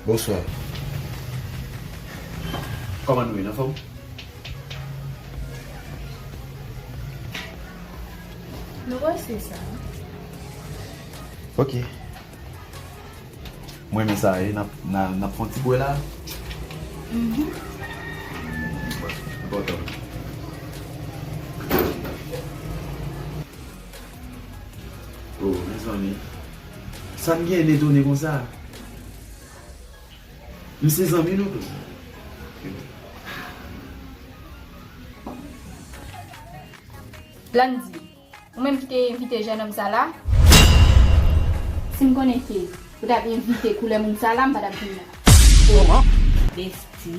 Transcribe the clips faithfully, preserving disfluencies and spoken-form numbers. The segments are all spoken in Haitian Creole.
Bonswa. Kòman nou ye, n anfòm? Nou wè se sa. Ok. Mwen renmen sa, e, n ap, n a, n ap fè yon ti bwè la. Mhm. Enpòtan. Oh, mezanmi. Sa m gen etone konsa? M se zanmi nou tou. Blandy, ou menm ki te envite jènòm sa la? Si m konnen ke ou t ap envite koulè moun sa la, m pa t ap vin la. Kòman? Besti.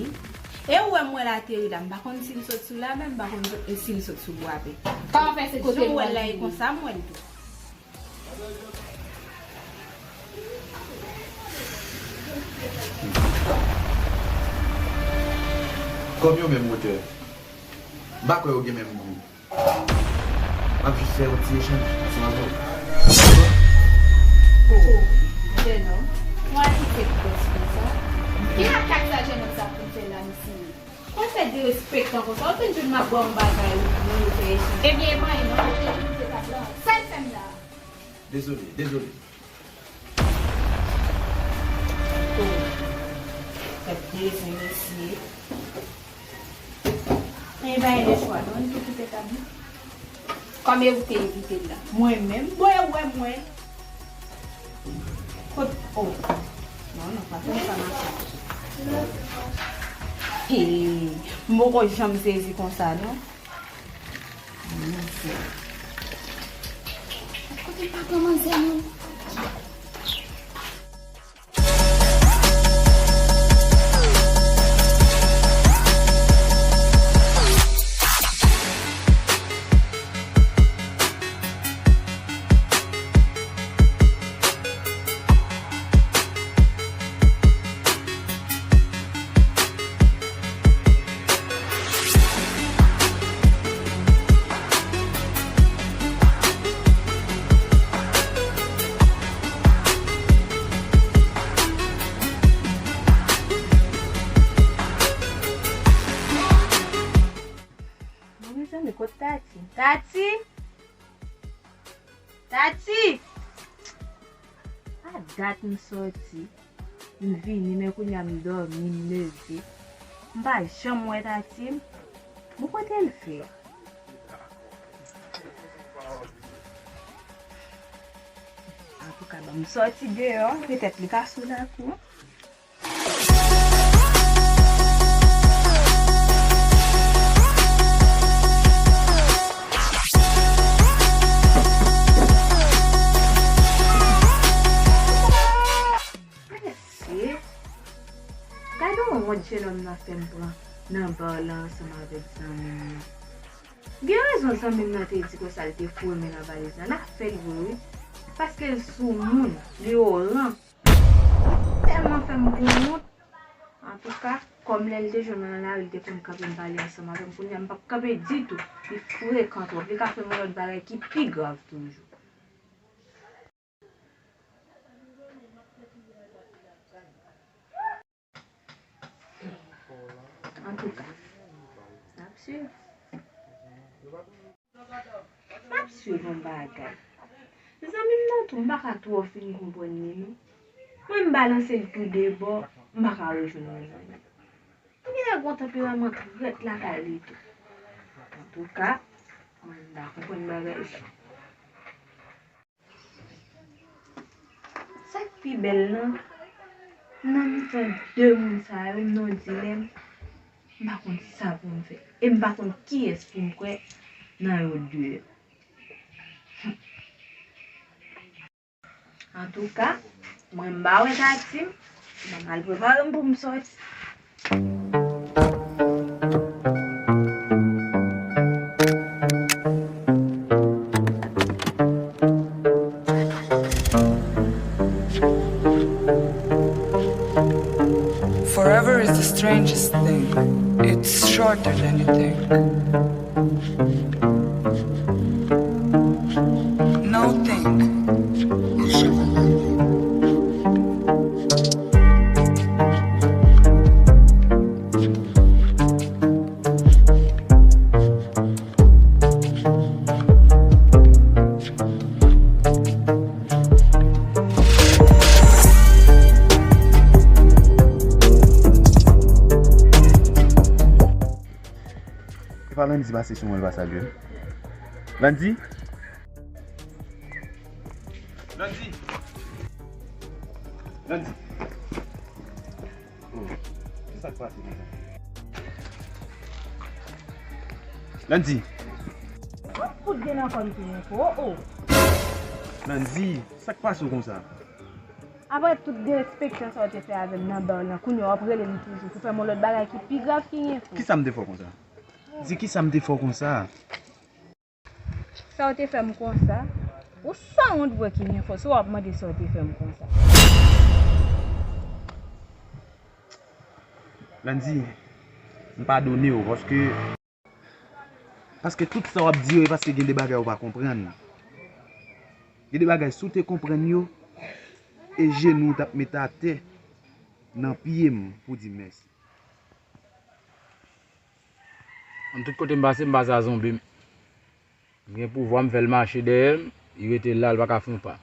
E ou wè m wè l ateri la, m pa konn si l sot sou la, men m pa konn si l sot sou bwa pe. Kòman fè se kote l wè l la e konsa m wè l tou. Kòm yo menm wotè, m pa kwè yo gen menm gou. M ap jis fè yon ti echanj ansanm avè w. Oh, jènòm, ou al kite pwès konsa. Ki makak sa jènòm sa ap vin fè la, mesye? Ou fè derespektan konsa, ou fin jwenn m ap ba w yon bagay, ou vin fè echanj. Ebyen, e pa anyen non, ou te vin se tab la. Sa l fè m la? Dezole, dezole. Oh. Fè plezi, mesye. Men pa gen lechwa non, li te kite tab li. Kòm e ou te envite l la. Mwen menm? Bon, e ou wè mwen. Kot, oh. Non, non, pa fè sa mache. Hey, m poko janm sezi konsa, non. Kote papa manzè, non? Bon, mezanmi, kot Tati? Tati! Tati! A dat m sòti, m vini, men kounye a m dòmi, m leve. M pa janm wè Tati m. Bon, kote l fè? Antouka, ban m sòti deyò, petèt li ka sou lakou. Mesye, gade yon wont jennonm nan fè m pran nan bar la ansanm avèk zanmi m nan. Gen rezon zanmi m nan te di konsa l te foure men nan valiz la. L ap fè l vre wi. Paske l soumoun, li oran. Li tèlman fè m pran wont. Antouka, kòm lè l te jwenn mwen nan lari, li te konn kanpe m pale ansanm avè m. Kounye a, m p ap kanpe ditou. Li frekan twòp. Li ka fè m yon lòt bagay ki pi grav toujou. Antouka, n ap swiv. M ap swiv yon bagay. Zanmi m nan tou, m pa ka twò fin konprann li non. Mwen m balanse l tou de bò, m pa ka rejwenn yon zanmi. Li genlè gon tanperaman trèt lakay li tou. Antouka, mwen m pa konprann bagay sa. Sa k pi bèl lan, nan mitan de moun sa yo, m nan yon dilèm, m pa konn sa pou m fè. E m pa konn kiyès pou m kwè nan yo de. Antouka, mwen m pa wè Tati m, m al prepare m pou m sòti. Forever is the strangest thing. It's shorter than you think. No think. Di pase sou mwen, l pa salye m. Landy? Landy? Landy? Oh, se sa k pase konsa? Landy? Fout gen nan kò m ki nen fò, oh, oh. Landy, sa k pase w konsa? Apre tout derespeksyon sa w te fè avè m nan bar lan, kounye a w ap rele m toujou pou fè m yon lòt bagay ki pi grav ki nen fò. Kisa m te fè w konsa? Di kisa m te fè w konsa? Sa w te fè m konsa? Ou sanwont vre ki nen fò, si w ap mande sa w te fè m konsa. Landy, m padone w, paske, paske tout sa w ap di yo, e paske gen de bagay ou pa konprann. Gen de bagay, si w te konprann yo, e jenou w t ap met atè nan pye m pou di mèsi. An, tout kote m pase, m pase a zonbi m. M gen pouvwa, m fè l mache dèyè m, li rete la, li pa ka fè yon pa.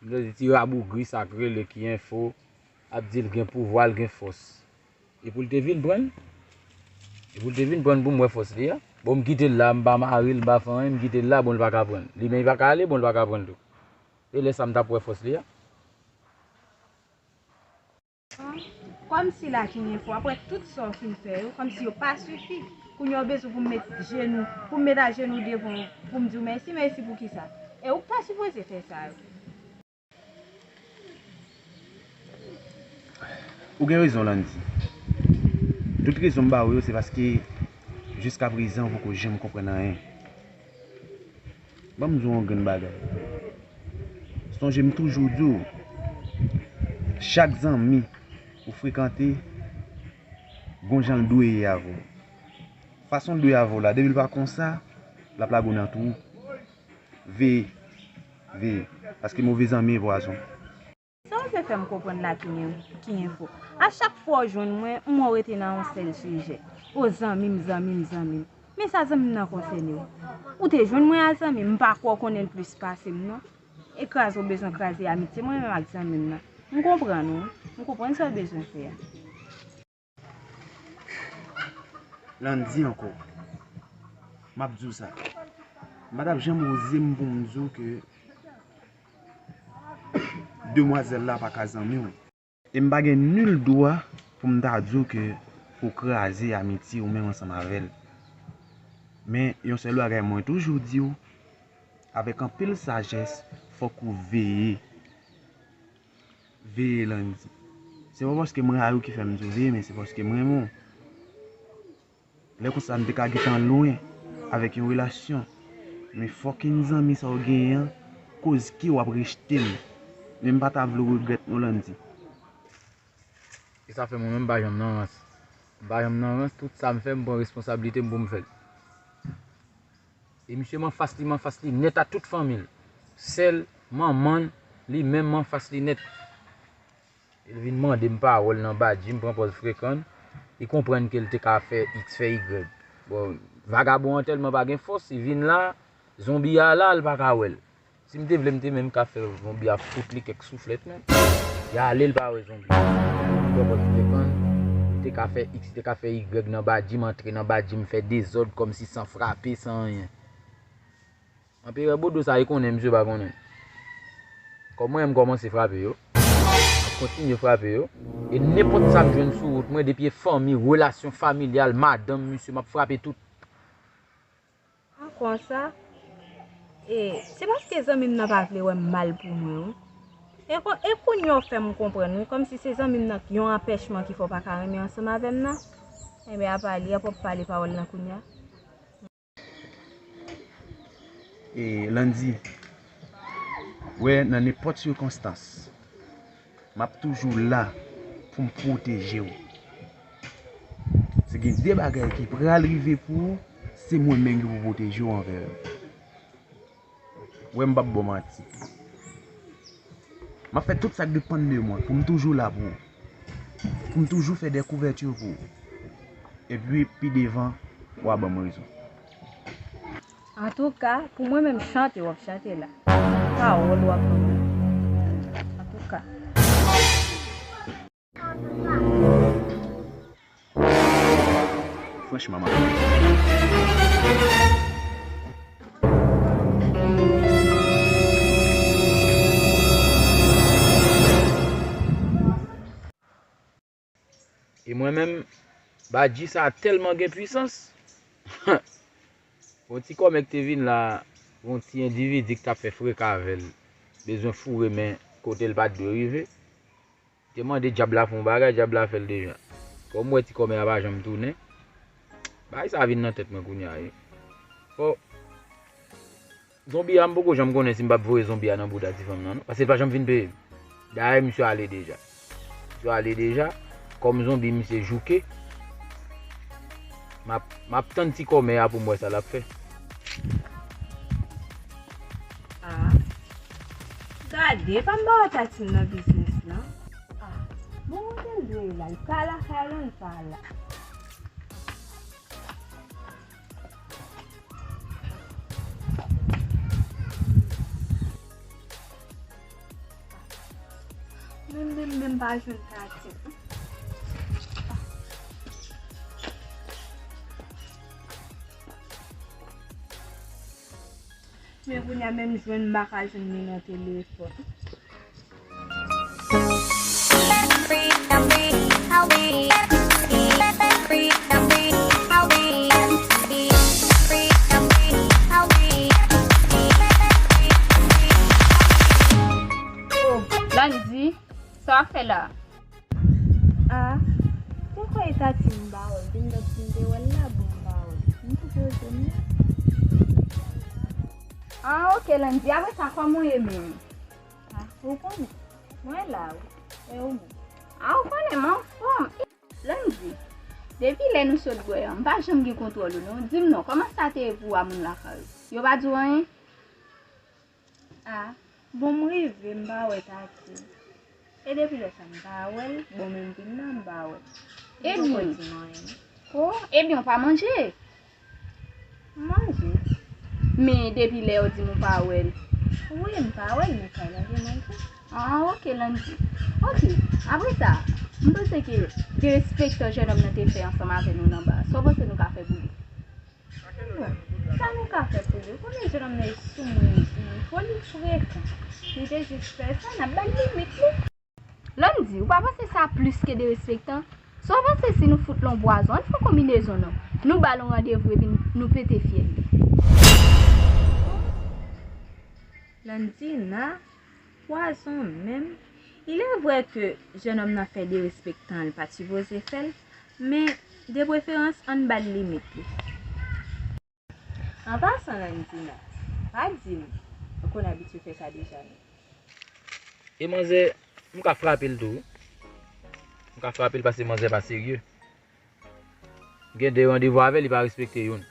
M tande ti rabougri sa k rele ki enfo ap di l gen pouvwa, l gen fòs. E pou l te vin pran l? E pou l te vin pran l pou m wè fòs li a? Bon, m kite l la, m pa mare l, m pa fè anyen, m kite l la, bon, l pa ka pran l. Li menm, li pa ka ale, bon, l pa ka pran l tou. E lè sa m t ap wè fòs li a? Kòmsi la ki nen fò, apre tout sa w fin fè yo, kòmsi yo pa sifi. Kounye a w bezwen pou m met jenou, pou m met ajenou devan w, pou m di w mèsi, mèsi pou kisa? E ou k ta sipoze fè sa yo. Ou gen rezon, Landy. Tout rezon m ba w yo, se paske jiskaprezan ou poko janm konprann anyen. Ban m di w yon grenn bagay. Sonje m toujou di w, chak zanmi ou frekante, gon jan l dwe ye avè w. Fason l dwe avè w la, depi l pa konsa, l ap lage w nan twou. Veye, veye, paske move zanmi e pwazon. Sa w vle fè m konprann la ki nen, ki nen fò? A chak fwa w jwenn mwen, m wè w rete nan yon sèl sijè. O zanmi m, zanmi m, zanmi m. Men sa zanmi m nan konsène w? Ou te jwenn mwen a zanmi m, m pa kwè w konnen l plis pase m non. E kraze w bezwen kraze amitye mwen menm ak zanmi m nan. M konprann ou, m konprann sa w bezwen fè a. Landy ankò. M ap di w sa. M pa t ap janm oze m pou m di w ke demwazèl la pa ka zanmi w. E m pa gen nil dwa pou m ta di w ke pou kraze amitye ou menm ansanm avè l. Men yon sèl bagay mwen toujou di w, avèk anpil sajès, fòk ou veye. Veye Landy. Se pa paske m rayi w ki fè m di w veye, men se paske m renmen w. Lè konsa, n te ka gentan lwen avèk yon relasyon. Men fucking zanmi sa w genyen an, koz ke w ap rejte m. Men m pa ta vle w regrèt non, Landy. E sa fè mwen menm m pa janm nan rans. M pa janm nan rans, tout sa m fè, m pran responsablite m pou m fè l. E misye m anfas li, m anfas li nèt a tout fanmi l. Sèl manman l, li menm m anfas li nèt. Li vin mande m pawòl nan badji, m pran pòz frekan. Li konprann ke l te ka fè iks, fè igrèg. Bon, vagabon an tèlman pa gen fòs, li vin la, zonbi a la, l pa ka wè l. Si m te vle, m te menm ka fè zonbi a fout li kèk souflèt menm. Li ale, l pa wè zonbi a. Li pran pòz frekan, li te ka fè iks, li te ka fè igrèg nan badji, m antre nan badji, m fè dezòd kòmsi san frape, san anyen. Anperè Bodo sa, li konnen misye pa konnen. Kòm mwen, m kòmanse frape yo. M ap kontinye frape yo. E nenpòt sa m jwenn sou wout mwen, depi e fanmi, relasyon familyal, madanm, misye, m ap frape tout. An konsa, e, se paske zanmi m nan pa vle wè m mal pou mwen, wi. E kon-, e kounye a w fè m konprann, wi, kòmsi se zanmi m nan k yon anpèchman ki fè w pa ka renmen ansanm avè m nan. Enben, apa li a p ap pale pawòl lan kounye a. E, Landy, wè, nan nenpòt sikonstans, m ap toujou la pou m pwoteje w. Si gen de bagay ki pral rive pou ou, se mwen menm ki pou pwoteje w anvè yo. Wè, m p ap ba w manti. M ap fè tout sa k depann de mwen pou m toujou la pou ou. Pou m toujou fè de kouvèti pou ou. Epi, pi devan, w a ban m rezon. Antouka, pou mwen menm, chante w ap chante la. Pawòl w ap ban mwen. Antouka. Franchman, m ap. E mwen menm, badji sa a tèlman gen pwisans. Yon ti kòmè k te vin la, yon ti endividi k t ap fè freka avè l, bezwen foure men kote l pa t dwe rive. Te mande dyab la fè yon bagay, dyab la fè l deja. Kòm m wè ti kòmè a pa janm tounen, bagay sa vin nan tèt mwen kounye a, wi. Fò, zonbi a, m poko janm konnen si m p ap voye zonbi a nan bouda ti fanm nan, non. Paske l pa janm vin peye m. Dayè, misye ale deja. Misye ale deja. Kòm zonbi, misye jouke. M ap, m ap tann ti kòmè a pou m wè sa l ap fè. Ah. Gade, pa m ba w Tatim nan biznis lan. Ah. Bon, kote l dwe ye la? L ka lakay ou, l pa la. Menm, menm, menm pa jwenn Tatim. Men kounye a menm jwenn m pa ka jwenn li nan telefòn. Oh, Landy, sa w ap fè la? Ah, te kwè e Tatim m pa wè l, vin lòt vin te wè l la, bon, m pa wè l. M koupe w jwenn li. Ah, ok, Landy, apre sa, kòman w ye menm? Ah, ou konnen. Mwen la, wi. E ou menm? Ah, ou konnen, m anfòm. Landy, depi lè nou sot bwè an, m pa janm gen kontwòl ou, non. Di m non, kòman sa te ye pou w a moun lakay ou? Yo pa di w anyen? Ah, bon, m rive, m pa wè Tatim. E depi lè sa, m pa wè l, bon, menm vin la, m pa wè l. Ebyen. Li poko di m anyen. Oh, ebyen, w pa manje? M manje. Men depi lè yo di m ou pa wè l? Wi, m pa wè l, men kay la gen manje. Ah, ok, Landy. Ok, apre sa, m panse ke derespektan jennonm nan te fè ansanm avè nou nan ba a, sa w panse nou ka fè pou li? Bon, sa nou ka fè pou li? Ou konnen jennonm nan e sou mwen li di, fò li frekan. Li te jis fè sa, n ap ba l limit li. Landy, ou pa panse sa plis ke derespektan? Sa w panse si nou fout l yon pwazon? Ann fè yon konbinezon non. Nou ba l yon randevou epi n-, nou pete fyèl li. Landina, pwazon menm. Il est vrai ke jennonm nan fè derespektan, l pa t sipoze fè l, men de preferans, ann ba l limit li. An pasan, Landina, pa di m ou konn abitye fè sa deja, non. E manzè, m ka frape l tou, wi. M ka frape l paske manzè pa serye. M gen de randevou avè l, li pa respekte youn.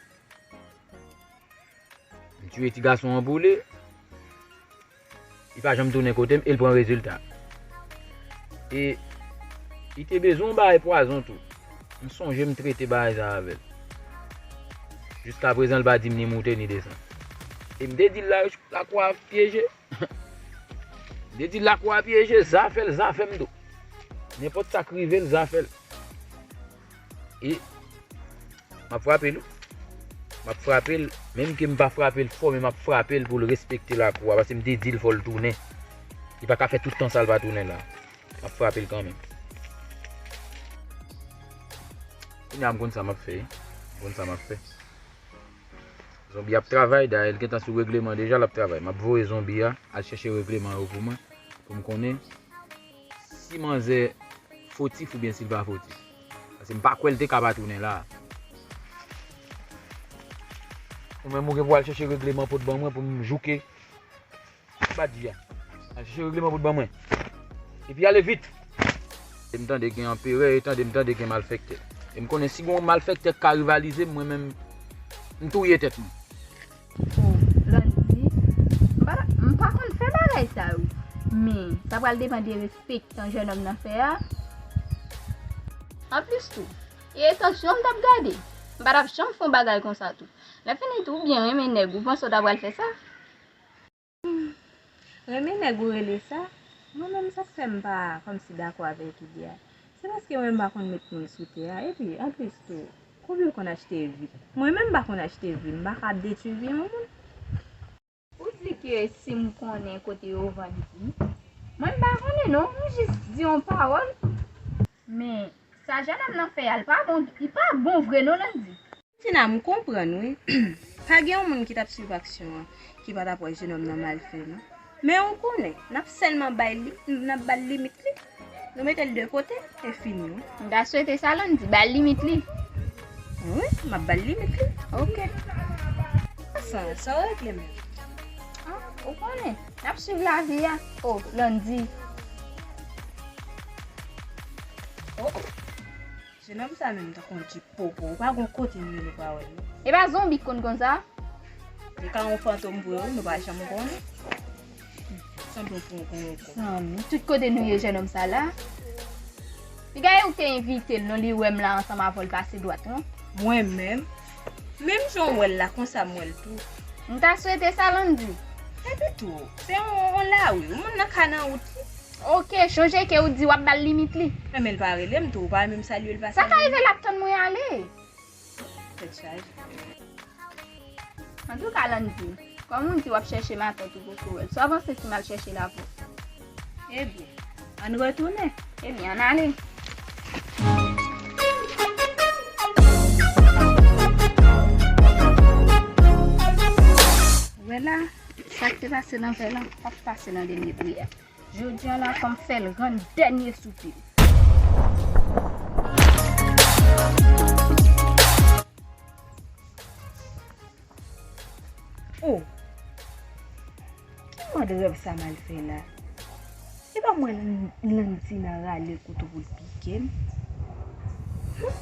M tiye ti gason an pou li. Li pa janm tounen kote m e l pran rezilta. E li te bezwen yon bagay pwazon tou. M sonje m trete bagay sa avè l. Jiskaprezan, l pa di m ni moute ni desann. E m te di l la, lakou a pyeje. M te di l lakou a pyeje, zafè l, zafè m tou. Nenpòt sa k rive l, zafè l. E m ap frape l, wi. M ap frape l, menm ke m pa frape l fò, men m ap frape l pou l respekte lakou a, paske m te di l fò l tounen. Li pa ka fè tout tan sa l pa tounen la. M ap frape l kanmenm. Kounye a m konn sa m ap fè, wi. M konn sa m ap fè. Zonbi ap travay, dayè l gentan sou regleman deja, l ap travay. M ap voye zonbi a al chèche regleman yo pou mwen, pou m konnen si manzè fotif oubyen si l pa fotif. Paske m pa kwè l te ka pa tounen la. Ou menm ou gen pou al chèche regleman pou t ban mwen pou m jouke badji a. Al chèche regleman pou t ban mwen. Epi ale vit. E m tande gen anperè, e tande m tande gen malfèktè. E m konnen si gen yon malfèktè k ka rivalize m, mwen menm, m touye tèt mwen. Oh, Landy, m pa, m pa konn fè bagay sa yo. Men, sa pral depann de respektan jennonm nan fè a. Anplis tou, e etansyon m t ap gade. M pa t ap janm fè yon bagay konsa tou. Lè fini tou, ou byen renmen nèg, ou panse w ta pral fè sa? Hmm. Renmen nèg ou rele sa? Mwen menm, sa k fè m pa kòmsi dakò avèk ide a, se paske mwen m pa konn met moun sou tè a. Epi, anplis tou, Konbyen w konn achte vi? Mwen menm m pa konn achte vi, m pa ka detwi vi yon moun. Ou di ke si m konnen kote yo vann vi? Mwen m pa konnen non, m jis di yon pawòl. Men sa jennonm nan fè a, li pa bon, li pa bon vre non, Landy. Tina, m konprann wi. Pa gen yon moun ki t ap swiv aksyon an ki pa t ap wè jennonm nan mal fè non. Men ou konnen, n ap sèlman bay li, n ap ba l limit li. Nou mete l de kote, e fini wi. M ta swete sa Landy, ba l limit li. Wi, m ap ba l limit li. Ok. Sa, sa w regle menm? Ah, ou konnen, n ap swiv lavi a. Oh, Landy. Oh, oh. Jennonm sa menm tankou yon ti popo. Ou pa gon kote nou ye nou pa wè l non. E pa zonbi k konn konsa? Li ka yon fantom vre wi, nou pa janm konnen. Sanble yon pwonkonwonko. Zanmi, tout kote nou ye jennonm sa la. Piga e ou te envite l non, li wè m la ansanm avè l pase dwat non. Mwen menm? Menm jan w wè l la, konsa m wè l tou. M ta swete sa Landy. Epi tou, se yon, yon lari wi, moun nan ka nan wout li. Ok, chonje ke ou di w ap ba l limit li. Enben l pa rele m tou, ou pa menm salye l pa salye m. Sa ka rive l ap tann mwen ale. Tèt chaje. Antouka Landy, kòm ou di w ap chèche matant ou poko wè l, sa w panse si m al chèche l avè w? Ebyen, ann retounen. Ebyen, ann ale. Wè la, sa k te pase nan vè lan p ap pase nan dènye priyè. Jodi a la fò m fè l rann dènye soupi l. Oh! Ki mòd rèv sa m al fè la? E pa mwen Landy nan rale kouto pou l pike m? Hum!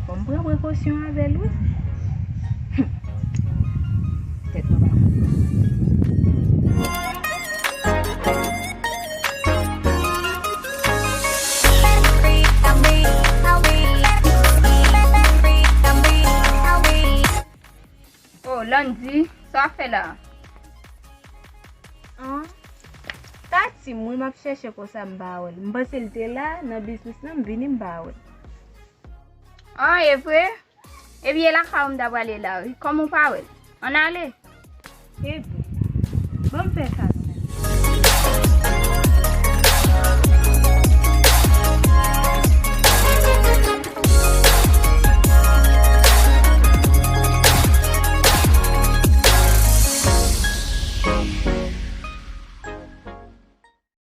Fò m pran prekosyon avè l wi. Hum! Tèt mwen pa konn. Oh, Landy, sa w ap fè la? An? Tati m wi m ap chèche konsa m pa wè l. M panse l te la nan biznis lan, m vini m pa wè l. An, e vre? Ebyen, e lakay ou m ta prale la wi. Kòman w pa wè l? Ann ale. Ebyen, ban m fè sa nou menm.